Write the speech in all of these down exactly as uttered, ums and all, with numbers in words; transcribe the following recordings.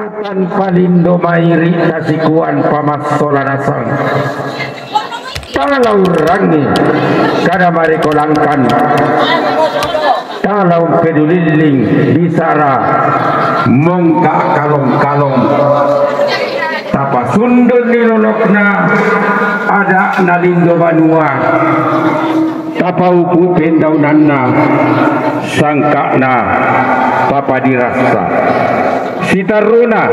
Tanpa lindo mairi tasikuan pamassola nasang. Tang laurangi kada marikolangkan. Tang laung pedulilling bisara mongka kalong-kalong. Tapasundun ni lolokna ada na lindo banua. Tapauku pendaunanna sangka'na papadirassa. Sitarruna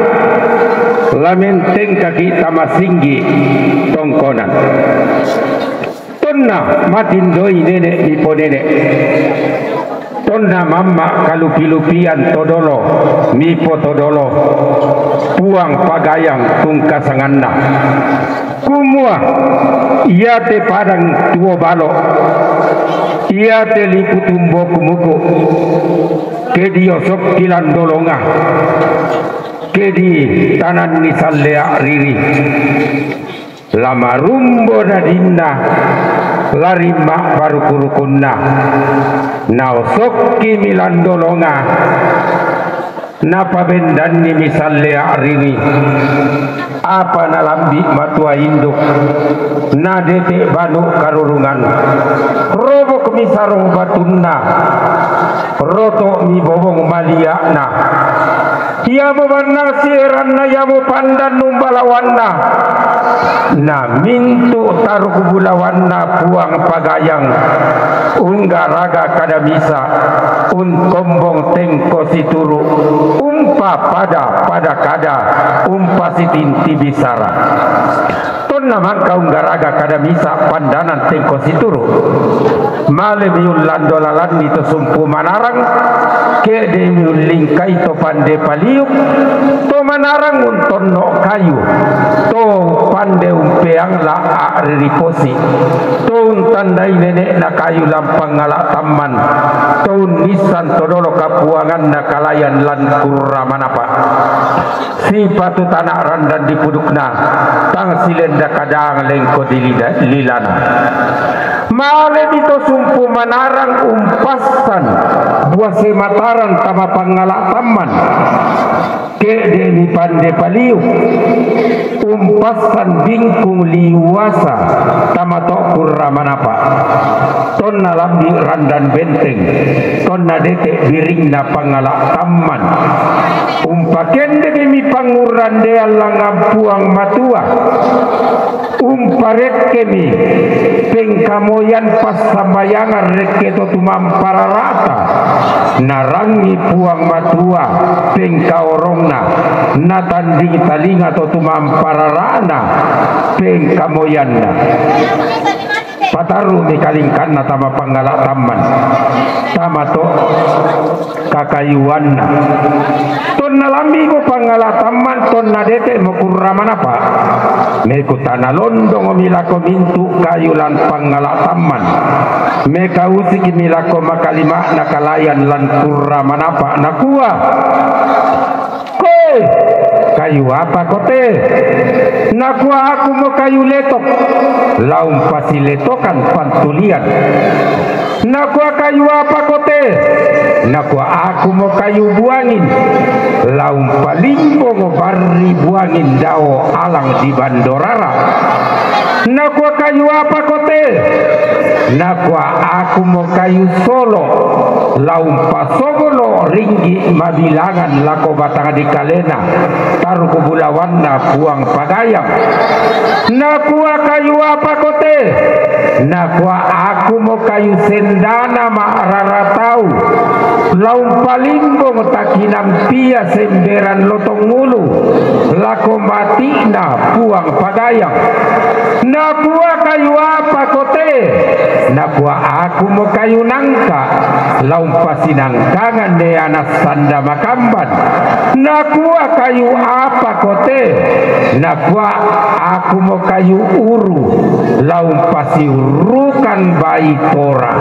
lamentengkaki tamasinggi tongkonan. Tonna matindoi nene' miponene'. Tonna mamma' kalupi-lupian todolo mipotodolo Puang Pagayang tungkasanganna. Kumua, iate padang tuo balo, iate lipu tumbo kumuku, ke diosok kilandolonga, ke ditananni sallea riri. Lamarumbo dadinna, larimma baruku-rukunna, naosokki milandolonga, napabendanni misalle a'rini, apa nalambi matua induk, nadete banu karurungan, robok misarong batunna, roto mibobong malia'na. Iamo bannang sieranna, iamo pandan umbalawanna, na mintu taruku bulawanna Puang Pagayang, unggaraga kada misa, unkombong tengko situru, umpapada-pada kada, umpasitinti bisara. Tonna mangka unggaraga kada misa pandanan tengko situru. Male miullando lalanni to sumpu manarang, ke'de miullingkai to pande paliuk, to manarang untonno kayu, to pande umpeang la a'ririposi, to untandai nene'na kayu lampang ala tamman, to unnissan to dolo kapuanganna kalayan lan kurra manapa. Sipatu tana randan di pudukna, tang silenda kadang lengko di lida-, lilana. Male mito sumpu manarang umpassan, bua semataran tama pangngala tamman. Ke'de mi pande paliu, umpassan bingkung liuasa tama to kurra manapa. Tonna lambi randan benteng, tonna dete biringna pangngala tamman. Umpakendemi mi pangngurrandean langngan Puang Matua. Umparekkemi pengkamoyan passambayangan rekke to tumamparara'ta. Narangi Puang Matua pengkaorongna, natanding talinga to tumamparara'na pengkamoyanna. Patarru'mi kalingkanna tama pangngala tamman, tama to kakayuanna. Tonna lambi'mo pangngala tamman, tonna dete'mo kurra manapa, mekutana londongmi lako mintu' kayu lan pangngala tamman. Mekausiki mi lako makalima'na kalayan lan kurra manapa, nakua, Koe, kayu apako te? Nakua, akumo kayu letok, la umpasiletokan pantulian. Nakua, kayu apako te? Nakua, akumo kayu buangin, la umpalimbong barri buangin dao alang di bandorara. Nakua, kayu apako te? Nakua, akumo kayu solo, la umpasogolo ringgi mabilangan lako batang di kalena, taruku bulawanna Puang Pagayang. Nakua, kayu apako te? Nakua, akumo kayu sendana ma'raratau, la umpalimbong takinang pia semberan lotong ulu, lako mati'na Puang Pagayang. Nakua, kayu apako te? Nakua, akumo kayu nangka, la umpasinangkangan de anak sanda makamban. Nakua, kayu apako te? Nakua, akumo kayu uru, la umpasiurukan bai tora.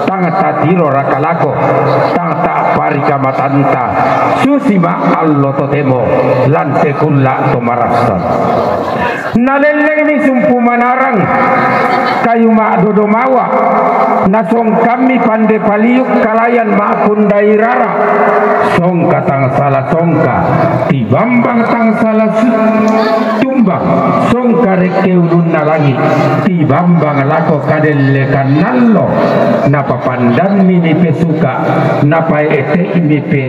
Tang tatiro raka lako, tang ta parikamatanta, susi ma allo totemo lan te kulla to marassan. Nalellengmi sumpu manarang, kayu ma'dodo mawa, nasongkammi pande paliuk kalayan ma'pundai rara, songka tangsala songka, tibambang tangsala su-, tumbang, songka rekke ulunna langi, tibambang lako kadellekan nallo, napapandanni mipesuka, napaete'mi pe